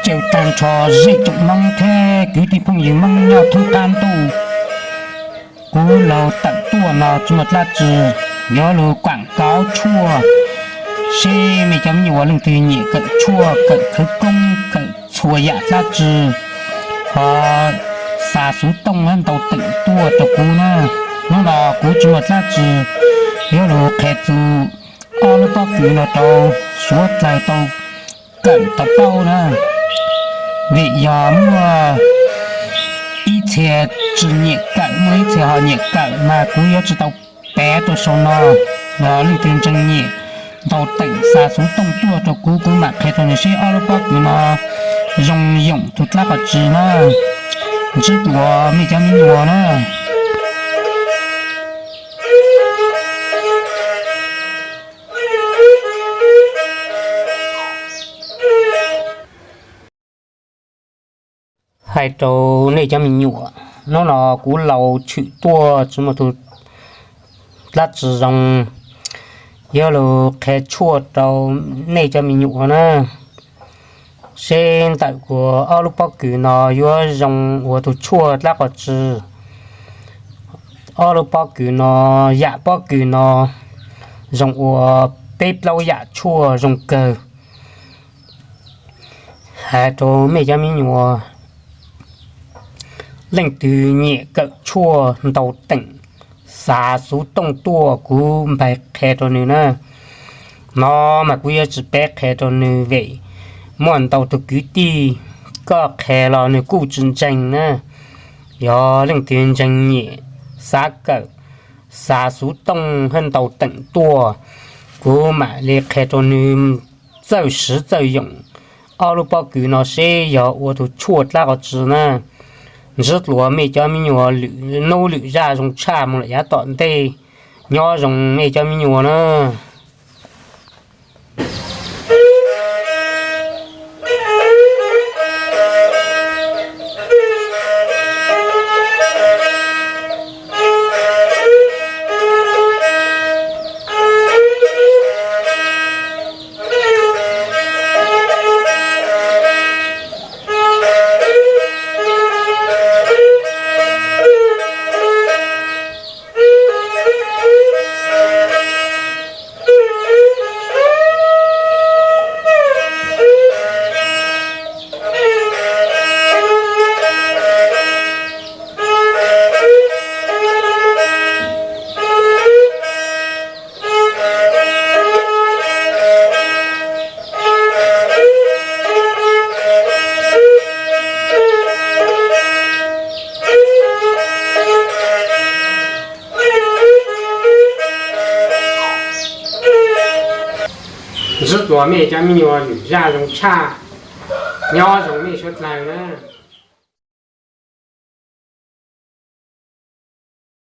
Caw tag nrho zej tsoom Hmoob thiab kwv tij phooj ywg Hmoob nyob thoob qab ntuj, kuv laug tawm tuaj no tsis muaj dlaab tsi, yuav lug kaam kauv tshuaj, seb mej cov me nyuam leej twg nyiam kawm tshuaj, kawm khawv koob, kawm txhua yaam dlaab tsi, ho xa xuv tooj hab ntau teem tuaj rau kuv na. Hnub no kuv tsis muaj dlaab tsi, yuav lug qha txug ob lub pob kws no rau suav dlawg tau kawm tau paub na. Vim yog muaj ib txhia tsis nyiam kawm, muaj ib txhia ho nyiam kawm mas kuv yuav tsis tau pev rau sau no. Yog leej twg ntseeg nyiam, ntau teem xa xuv tooj tuaj rau kuv, kuv mam qha rau nws seb ob lub pob kws no zoo yoom tug dlaab qhov tsi na. Ntsib dlua mej cov me nyuam na. Hais rau nej cov me nyuam, hnub no kuv laug tshwm tuaj tsis muaj tug dlaab tsi zoo, yuav lug qha tshuaj rau nej cov me nyuam na, seb ntawm kuv ob lub pob kws no yuav zoo ua tug tshuaj dlaab qhov tsi. Ob lub pob kws no, yaam pob kws no zoo ua peb plaub yaam tshuaj zoo kawg. Hais rau mej cov me nyuam, leej twg nyiam kawm tshuaj ntau teem, xa xuv tooj tuaj kuv npawg qha rau nws na. No mas kuv yuav tsis peb qha rau nws vim muaj ntau tug kwv tij koj qha los nws kuj tsis ntseeg na. Yog leej twg ntseeg nyiam xav kawm, xa xuv tooj hab ntau teem tuaj, kuv mam li qha rau nws txawj siv txawj yoom ob lub pob kws no seb yog ua tug tshuaj dlaab qhov tsi na. Ntsib dlua mej cov me nyuam, lwm nub lwm zaj zoo tshaj moog lawm yav tom ntej. Nyob zoo mej cov me nyuam na. Ntsib dlua mej cov me nyuam, lwm zaj zoo tshaj. Nyob zoo mej suav dlawg na.